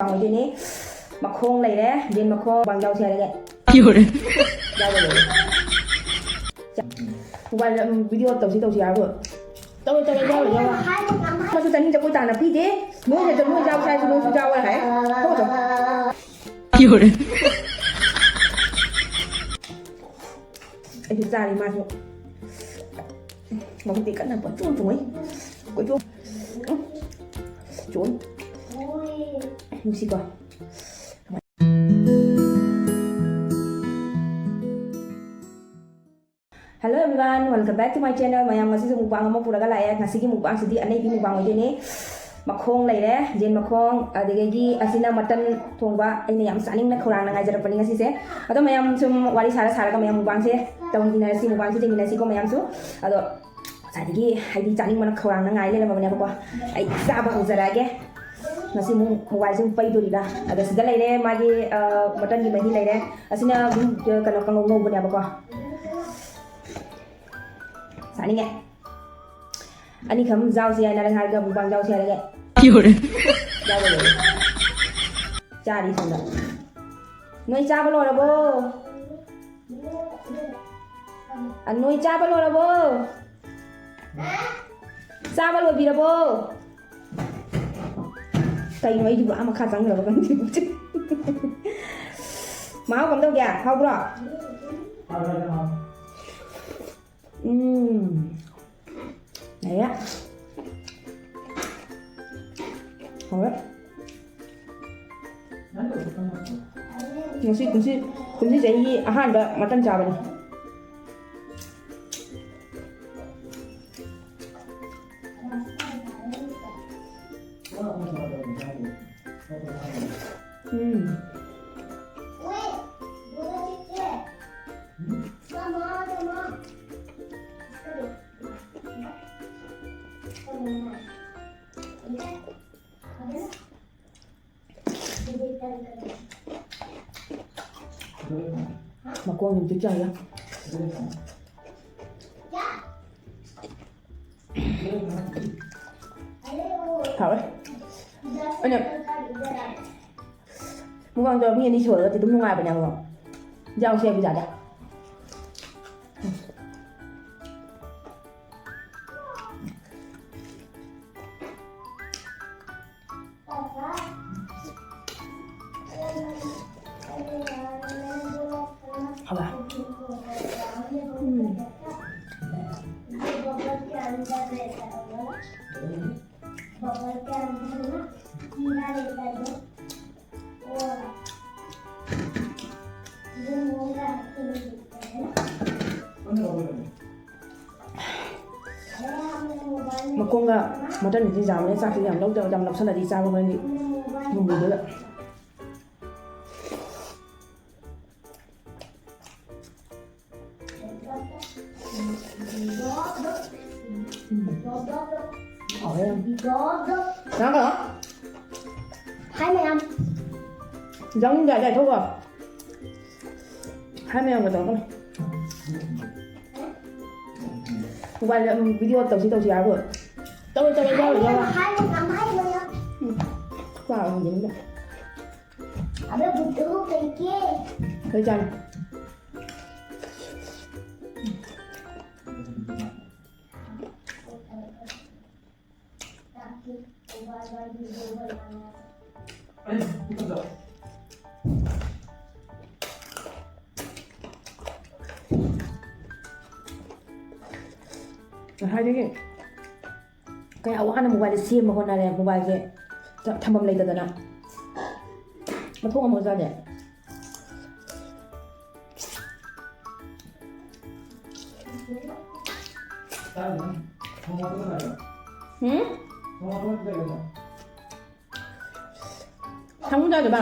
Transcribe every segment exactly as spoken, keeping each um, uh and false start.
ꯇꯧꯗꯣꯏꯅꯤ꯫ ꯃꯈꯣꯡ ꯂꯩꯔꯦ, ꯌꯦꯟ ꯃꯈꯣꯡ ꯃꯨꯛꯕꯥꯡ ꯌꯥꯎꯁꯦ ꯍꯥꯏꯔꯒꯦ꯫ ꯌꯥꯎꯔꯦ, ꯂꯣꯏꯔꯦ꯫ ꯃꯣꯕꯥꯏꯜꯗ, ꯎꯝ, ꯚꯤꯗꯤꯑꯣ ꯇꯧꯁꯤ, ꯇꯧꯁꯤ ꯍꯥꯏꯕꯨ꯫ ꯇꯧꯔꯦ, ꯇꯧꯔꯦ, ꯌꯥꯎꯔꯦ, ꯌꯥꯎꯔꯦ꯫ ꯃꯁꯨ ꯆꯥꯅꯤꯡꯗꯕ ꯇꯥꯅ ꯄꯤꯗꯦ꯫ ꯅꯣꯏꯅ ꯆꯠ-, ꯅꯣꯏ ꯆꯥꯕ ꯆꯥꯏꯁꯨ ꯅꯣꯏꯁꯨ ꯆꯥꯎ ꯍꯥꯏ꯫ ꯊꯣꯛꯑꯣ, ꯊꯣꯛꯑꯣ꯫ ꯌꯥꯎꯔꯦ꯫ ꯑꯩꯁꯨ ꯆꯥꯔꯤ, ꯃꯥꯁꯨ꯫ ꯃꯕꯨꯛꯇꯤ ꯀꯟꯅ ꯄꯪꯆꯣꯡ ꯆꯣꯡꯉꯤ꯫ ꯀꯣꯏꯆꯣꯡ-, ꯎꯝ꯫ ꯆꯣꯡ-, ꯅꯨꯡꯁꯤꯀꯣ꯫ Hello everyone, welcome back to my channel. ꯃꯌꯥꯝ ꯉꯁꯤꯁꯨ ꯃꯨꯛꯕꯥꯡ ꯑꯃ ꯄꯨꯔꯒ ꯂꯥꯛꯑꯦ꯫ ꯉꯁꯤꯒꯤ ꯃꯨꯛꯕꯥꯡꯁꯤꯗꯤ ꯑꯅꯩꯕꯤ ꯃꯨꯛꯕꯥꯡ ꯑꯣꯏꯗꯣꯏꯅꯦ꯫ ꯃꯈꯣꯡ ꯂꯩꯔꯦ, ꯌꯦꯟ ꯃꯈꯣꯡ, ꯑꯗꯒꯤ ꯑꯁꯤꯅ ꯃꯇꯟ ꯊꯣꯡꯕ꯫ ꯑꯩꯅ ꯌꯥꯝ ꯆꯥꯅꯤꯡꯅ ꯈꯧꯔꯥꯡꯅ ꯉꯥꯏꯖꯔꯛꯄꯅꯤ ꯉꯁꯤꯁꯦ꯫ ꯑꯗꯣ ꯃꯌꯥꯝ ꯁꯨꯝ ꯋꯥꯔꯤ ꯁꯥꯔ ꯁꯥꯔꯒ ꯃꯌꯥꯝ ꯃꯨꯛꯕꯥꯡꯁꯦ ꯇꯧꯃꯤꯟꯅꯔꯁꯤ, ꯃꯨꯛꯕꯥꯡꯁꯦ ꯌꯦꯡꯃꯤꯟꯅꯁꯤꯀꯣ ꯃꯌꯥꯝꯁꯨ꯫ ꯑꯗꯣ ꯉꯁꯥꯏꯗꯒꯤ ꯍꯥꯏꯗꯤ ꯆꯥꯅꯤꯡꯕꯅ ꯈꯧꯔꯥꯡꯅ ꯉꯥꯏ ꯂꯩꯔꯝꯃꯕꯅꯦꯕꯀꯣ꯫ ꯑꯩ ꯆꯥꯕ ꯍꯧꯖꯔꯛꯑꯒꯦ꯫ ꯉꯁꯤ ꯑꯃꯨꯛ ꯃꯣꯕꯥꯏꯜꯁꯦ ꯑꯃꯨꯛ ꯄꯩꯗꯣꯔꯤꯔꯥ? ꯑꯗ ꯁꯤꯗ ꯂꯩꯔꯦ ꯃꯥꯒꯤ, ꯑ, ꯃꯇꯟꯒꯤ ꯃꯍꯤ ꯂꯩꯔꯦ꯫ ꯑꯁꯤꯅ ꯑꯗꯨꯝ, ꯑ, ꯀꯩꯅꯣ, ꯀꯥꯡꯉꯧ ꯉꯧꯕꯅꯦꯕꯀꯣ꯫ ꯆꯥꯅꯤꯡꯉꯦ꯫ ꯑꯅꯤꯈꯛ ꯑꯃ ꯆꯥꯎꯁꯤ ꯍꯥꯏꯅꯔꯒ ꯍꯥꯏꯔꯒ ꯃꯨꯛꯕꯥꯡ ꯆꯥꯎꯁꯤ ꯍꯥꯏꯔꯒ꯫ ꯌꯥꯎꯔꯦ꯫ ꯌꯥꯎꯔꯦ, ꯌꯥꯎꯔꯦ꯫ ꯆꯥꯔꯤ ꯁꯣꯝꯗ꯫ ꯅꯣꯏ ꯆꯥꯕ ꯂꯣꯏꯔꯕꯣ? ꯑ, ꯅꯣꯏ ꯆꯥꯕ ꯂꯣꯏꯔꯕꯣ? ꯆꯥꯕ ꯂꯣꯏꯕꯤꯔꯕꯣ? ꯀꯩꯅꯣ ꯑꯩꯗꯨꯕꯨ ꯑꯥ ꯃꯈꯥ ꯆꯪꯈ꯭ꯔꯕ ꯈꯪꯗꯦ꯫ ꯃꯍꯥꯎ ꯀꯝꯗꯧꯒꯦ? ꯍꯥꯎꯕ꯭ꯔꯣ? ꯎꯝ꯫ ꯂꯩꯔꯦ꯫ ꯍꯥꯎꯔꯦ꯫ ꯉꯁꯤ ꯀꯨꯝꯁꯤ, ꯀꯨꯝꯁꯤ ꯆꯍꯤꯒꯤ ꯑꯍꯥꯟꯕ ꯃꯇꯟ ꯆꯥꯕꯅꯤ꯫ ꯎꯝ꯫ ꯃꯈꯣꯡ ꯑꯝꯇ ꯆꯥꯒꯦ꯫ ꯍꯥꯎꯋꯦ꯫ ꯑꯩꯅ ꯃꯨꯛꯕꯥꯡꯗꯣ ꯃꯤ ꯑꯅꯤ ꯁꯨꯔꯒꯗꯤ ꯑꯗꯨꯝ ꯅꯨꯡꯉꯥꯏꯕꯅꯦꯕ꯫ ꯌꯥꯎꯁꯦ ꯄꯤꯖꯥꯗ꯫ ꯍꯥꯎꯕ꯭ꯔꯥ? ꯎꯝ꯫ ꯃꯈꯣꯡꯒ ꯃꯇꯟꯁꯤ ꯌꯥꯝꯕꯅꯤꯅ ꯆꯥꯛꯁꯤ ꯌꯥꯝ ꯂꯧꯗꯕ, ꯌꯥꯝ ꯂꯧꯁꯜꯂꯗꯤ ꯆꯥꯕ ꯍꯣꯔꯦꯟꯗꯤ ꯃꯨꯟꯈꯤꯗꯣꯏꯕ꯫ ꯎꯝ꯫ ꯍꯥꯎꯋꯦ ꯌꯥꯝ꯫ ꯆꯥꯈ꯭ꯔꯣ꯫ ꯍꯥꯏ ꯃꯌꯥꯝ꯫ ꯌꯥꯎꯅꯤꯡꯗꯦ ꯍꯥꯏꯗꯥꯏ ꯊꯣꯛꯈ꯭ꯔꯣ꯫ ꯍꯥꯏ ꯃꯌꯥꯝꯒ ꯇꯧꯔꯛꯀꯅꯨ꯫ ꯃꯣꯕꯥꯏꯜꯗ ꯑꯗꯨꯝ ꯚꯤꯗꯤꯑꯣ ꯇꯧꯁꯤ ꯇꯧꯁꯤ ꯍꯥꯏꯕ꯫ ꯇꯧꯔꯣꯏ, ꯇꯧꯔꯣꯏ, ꯌꯥꯎꯔꯣꯏ, ꯌꯥꯎꯔꯣꯏ꯫ ꯍꯥꯏ ꯃꯌꯥꯝ, ꯍꯥꯏ ꯃꯌꯥꯝ꯫ ꯎꯝ꯫ ꯆꯥꯔꯣ, ꯌꯦꯡꯉꯨ꯫ ꯑꯕꯦ, ꯕꯨꯠꯇꯨ ꯀꯩꯀꯦ? ꯀꯩ ꯆꯥꯅꯤ? ꯉꯁꯥꯏꯗꯒꯤ ꯀꯌꯥ ꯋꯥꯅ ꯃꯣꯕꯥꯏꯜꯁꯦ ꯁꯦꯝꯕ ꯍꯣꯠꯅꯔꯦ, ꯃꯣꯕꯥꯏꯜꯁꯦ ꯊꯝꯐꯝ ꯂꯩꯇꯗꯅ꯫ ꯃꯊꯣꯡ ꯑꯃ ꯆꯥꯗꯦ꯫ ꯎꯝ? ꯊꯥꯡ ꯆꯥꯗꯕ?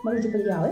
ꯃꯔꯨ ꯆꯨꯞꯄꯗꯤ ꯌꯥꯎꯋꯦ꯫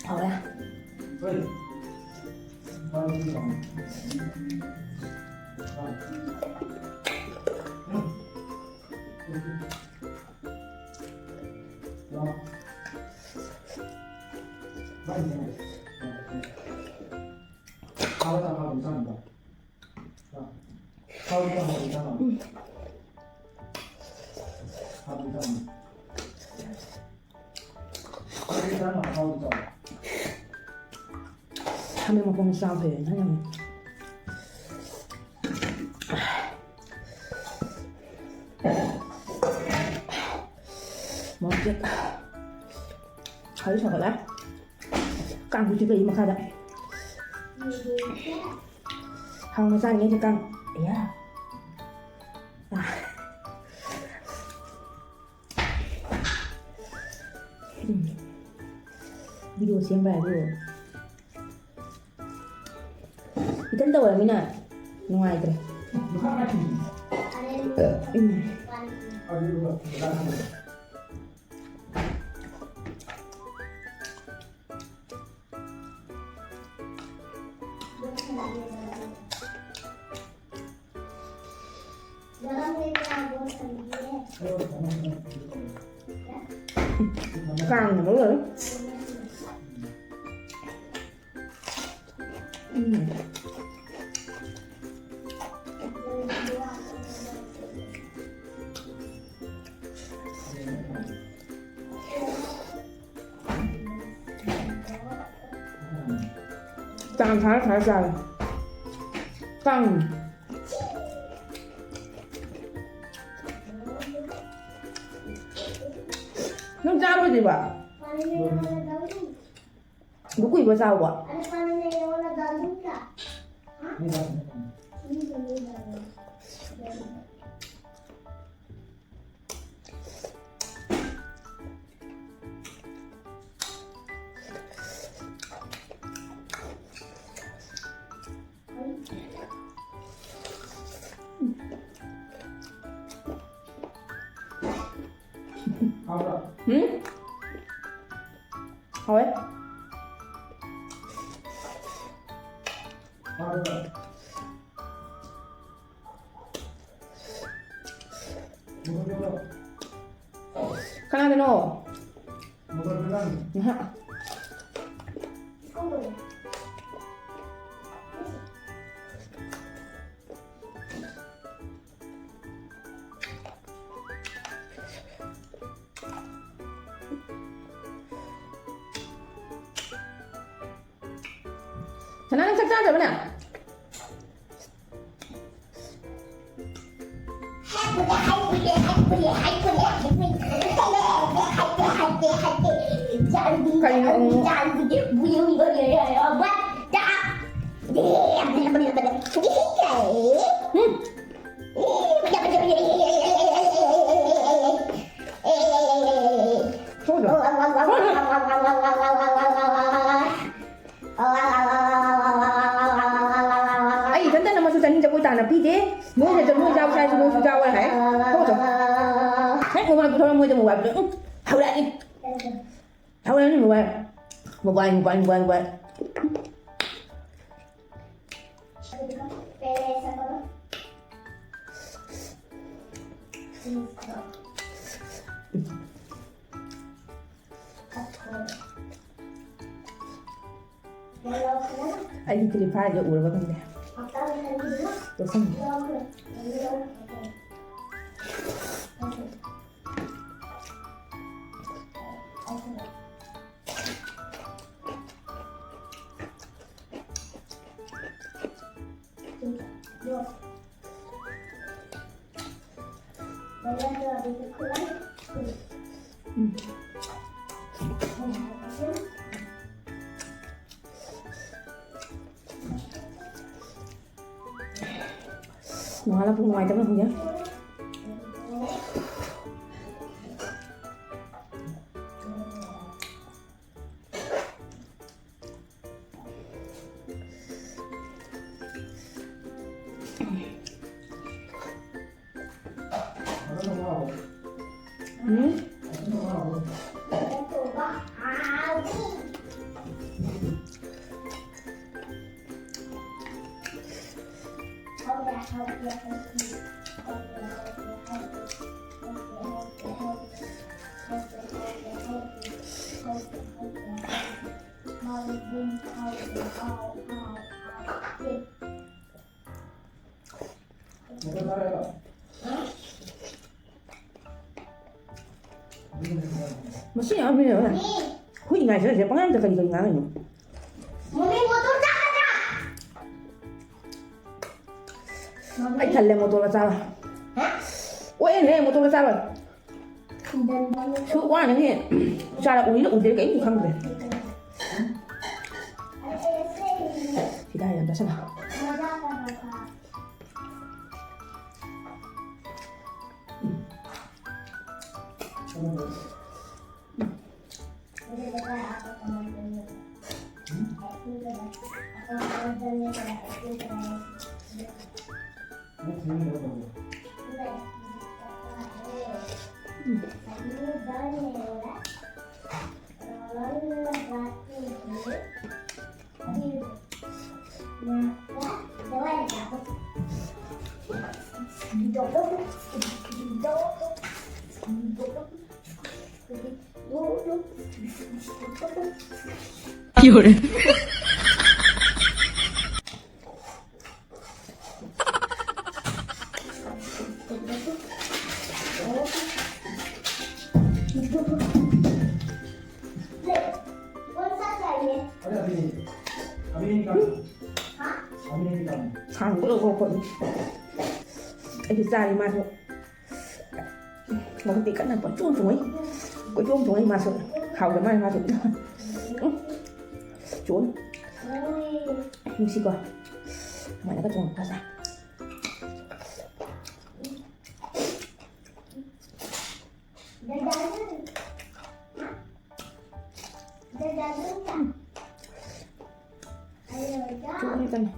ꯍꯥꯎꯔꯦ꯫ ꯍꯥꯃꯦꯡ ꯃꯈꯣꯡ ꯆꯥꯕ ꯐꯩ ꯍꯥꯏꯅ ꯍꯥꯏꯅꯕꯅꯦ꯫ ꯃꯣꯔꯣꯛꯁꯦ ꯈꯔ ꯁꯥꯒꯠꯂꯦ꯫ ꯀꯥꯡꯕꯨꯁꯨ ꯂꯩ ꯃꯈꯥꯗ꯫ ꯍꯥꯎꯅ ꯆꯥꯔꯤꯉꯩꯗ ꯀꯥꯡ꯫ ꯑꯌꯥ꯫ ꯎꯝ꯫ ꯚꯤꯗꯤꯑꯣ ꯁꯦꯝꯕ ꯍꯥꯏꯕꯨ ꯏꯊꯟꯇ ꯑꯣꯏꯔꯕꯅꯤꯅ ꯅꯨꯡꯉꯥꯏꯇ꯭ꯔꯦ꯫ ꯎꯝ꯫ ꯀꯥꯡꯅ ꯃꯔꯣꯜ ꯑꯃ꯫ ꯎꯝ꯫ ꯆꯥꯡ ꯊꯥꯔ ꯊꯥꯔ ꯆꯥꯔꯦ꯫ ꯆꯥꯡ꯫ ꯅꯪ ꯆꯥꯔꯣꯏꯗ꯭ꯔꯤꯕ? ꯑꯗꯨ ꯀꯨꯏꯕ ꯆꯥꯎꯕ꯫ ꯎꯝ? ꯍꯥꯎꯋꯦ꯫ ꯀꯅꯥꯗꯅꯣ? ꯉꯥꯏꯍꯥꯛ꯫ ꯁꯅꯥ, ꯅꯪ ꯆꯥꯛ ꯆꯥꯗ꯭ꯔꯕꯅꯦ? ꯀꯩꯅꯣ ꯑꯃꯨꯛ? ꯎꯝ꯫ ꯊꯣꯛꯎꯗꯣ꯫ ꯑꯩ ꯏꯊꯟꯇꯅ ꯃꯁꯨ ꯆꯥꯅꯤꯡ ꯆꯄꯣꯏ ꯇꯥꯅ ꯄꯤꯗꯦ꯫ ꯃꯣꯏꯅ ꯆ-, ꯃꯣꯏ ꯆꯥꯕ ꯆꯥꯏꯁꯨ ꯅꯣꯏꯁꯨ ꯆꯥꯎ ꯍꯥꯏ꯫ ꯊꯣꯛꯎꯗꯣ꯫ ꯍꯦꯛ ꯃꯣꯕꯥꯏꯜ ꯄꯨꯊꯣꯔꯛꯑꯣ ꯃꯣꯏꯗ ꯃꯣꯕꯥꯏꯜ ꯄꯨꯊꯣꯔꯛꯑꯣ꯫ ꯎꯝ꯫ ꯍꯧꯔꯛꯑꯅꯤ꯫ ꯍꯧꯔꯛꯑꯅꯤ mobile. Mobile, mobile, mobile, mobile. ꯑꯩꯗꯤ ꯇꯦꯂꯤꯐꯥꯔꯁꯦ ꯎꯔꯕ ꯈꯪꯗꯦ꯫ ꯌꯣꯛꯁꯟꯒꯦ꯫ ꯅꯣꯡꯉꯥꯜꯂ ꯄꯨꯛ ꯅꯨꯡꯉꯥꯏꯇꯕꯅ ꯍꯧꯖꯤꯛ꯫ ꯎꯝ? ꯃꯁꯤ ꯌꯥꯝ ꯍꯩꯅꯕꯅꯦ꯫ ꯍꯨꯏ ꯉꯥꯏꯖꯔꯤꯁꯦ ꯄꯉꯥꯡꯗ ꯀꯔꯤ ꯀꯔꯤ ꯉꯥꯡꯉꯤꯅꯣ? ꯃꯃꯤ ꯃꯣꯇꯣꯔ ꯆꯥꯒꯗ꯭ꯔꯥ? ꯑꯩ ꯊꯜꯂꯦ ꯃꯣꯇꯣꯔ ꯃꯆꯥ꯫ ꯍꯥ? ꯑꯣꯛꯑꯦꯅꯦ ꯃꯣꯇꯣꯔ ꯃꯆꯥ꯫ ꯁꯨ ꯋꯥꯅꯤ ꯆꯥꯔ ꯎꯏꯔ ꯎꯗꯦ ꯀꯩꯝꯇ ꯈꯪꯗ꯭ꯔꯦ꯫ ꯁꯤꯗ ꯍꯥꯏꯔ ꯆꯥꯁꯜꯂꯣ꯫ ꯁꯥꯡꯕ ꯂꯧꯊꯣꯛꯄꯅꯤ꯫ ꯑꯩꯁꯨ ꯆꯥꯔꯤ ꯃꯥꯁꯨ꯫ ꯃꯈꯨꯠꯇꯤ ꯀꯟꯅ ꯀꯣꯏꯆꯣꯡ ꯆꯣꯡꯉꯤ꯫ ꯀꯣꯏꯆꯣꯡ ꯆꯣꯡꯉꯤ ꯃꯥꯁꯨ꯫ ꯍꯥꯎꯗ ꯃꯥꯜꯂꯦ ꯃꯥꯁꯨ꯫ ꯎꯝ꯫ ꯆꯣꯡ꯫ ꯅꯨꯡꯁꯤꯀꯣ꯫ ꯑꯗꯨꯃꯥꯏꯅꯒ ꯆꯣꯡꯉꯛꯄꯁꯦ꯫ ꯆꯣꯡꯉꯤ ꯀꯟꯅ꯫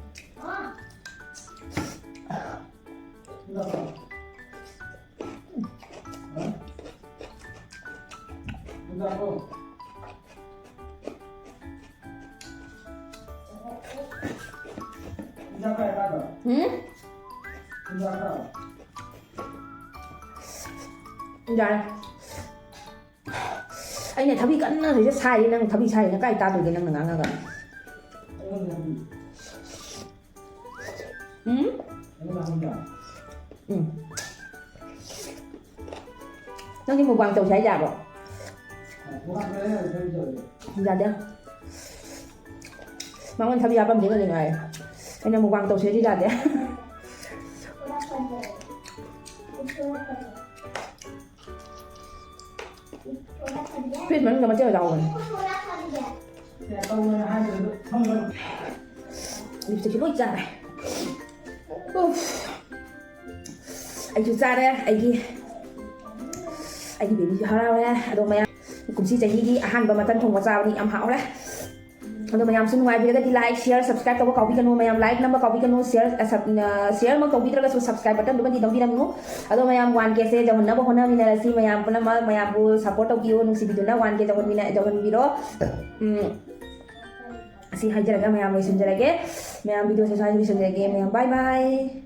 ꯎꯝ? ꯌꯥꯔꯦ꯫ ꯑꯩꯅ ꯊꯕꯤ ꯀꯟꯅ ꯍꯧꯖꯤꯛ ꯁꯥꯏꯔꯤ, ꯅꯪ ꯊꯕꯤ ꯁꯥꯏꯔꯤꯅ ꯀꯥꯏ ꯇꯥꯗꯣꯏꯒꯦ ꯅꯪꯅ ꯉꯥꯡꯉꯒ? ꯎꯝ? ꯎꯝ꯫ ꯅꯪꯗꯤ mukbang ꯇꯧꯁꯦ ꯍꯥꯏ ꯌꯥꯕ꯭ꯔꯣ? ꯌꯥꯗꯦ꯫ ꯃꯉꯣꯟ ꯊꯕꯤ ꯍꯥꯞꯄꯝꯗꯦ ꯀꯔꯤꯅꯣ ꯍꯥꯏ꯫ ꯑꯩꯅ mukbang ꯇꯧꯁꯦꯗꯤ ꯌꯥꯗꯦ꯫ Fridge ꯃꯅꯨꯡꯗ ꯃꯆꯦꯠ ꯑꯣꯏ ꯂꯥꯎꯕꯅꯦ꯫ Lipstickꯁꯨ ꯂꯣꯏ ꯆꯥꯔꯦ꯫ ꯎꯐ꯫ ꯑꯩꯁꯨ ꯆꯥꯔꯦ꯫ ꯑꯩꯒꯤ ꯑꯩꯒꯤ babyꯁꯨ ꯍꯔꯥꯎꯔꯦ꯫ ꯑꯗꯣ ꯃꯌꯥꯝ, ꯀꯨꯝꯁꯤ ꯆꯍꯤꯒꯤ ꯑꯍꯥꯟꯕ mutton ꯊꯣꯡꯕ ꯆꯥꯕꯅꯤ, ꯌꯥꯝ ꯍꯥꯎꯔꯦ꯫ ꯑꯗꯣ ꯃꯌꯥꯝꯁꯨ ꯅꯨꯡꯉꯥꯏꯕꯤꯔꯒꯗꯤ like, share, subscribe ꯇꯧꯕ ꯀꯥꯎꯕꯤꯒꯅꯨ꯫ ꯃꯌꯥꯝ like ꯅꯝꯕ ꯀꯥꯎꯕꯤꯒꯅꯨ꯫ Share, ꯑ, sub-, ꯑ, share ꯃꯛ ꯇꯧꯕꯤꯗ꯭ꯔꯒꯁꯨ subscribe buttonꯗꯨꯃꯗꯤ ꯅꯝꯕꯤꯔꯝꯃꯨ꯫ ꯑꯗꯣ ꯃꯌꯥꯝ one Kꯁꯦ ꯌꯧꯍꯟꯅꯕ ꯍꯣꯠꯅꯃꯤꯟꯅꯔꯁꯤ꯫ ꯃꯌꯥꯝ ꯄꯨꯝꯅꯃꯛ ꯃꯌꯥꯝꯕꯨ support ꯇꯧꯕꯤꯌꯨ, ꯅꯨꯡꯁꯤꯕꯤꯗꯨꯅ one K ꯌꯧꯍꯟꯃꯤꯟꯅ-, ꯌꯧꯍꯟꯕꯤꯔꯣ꯫ ꯎꯝ, ꯑꯁꯤ ꯍꯥꯏꯖꯔꯒ ꯃꯌꯥꯝ ꯂꯣꯏꯁꯤꯟꯖꯔꯒꯦ꯫ ꯃꯌꯥꯝ videoꯁꯦ ꯁ꯭ꯋꯥꯏꯗ ꯂꯣꯏꯁꯤꯟꯖꯔꯒꯦ꯫ ꯃꯌꯥꯝ bye bye꯫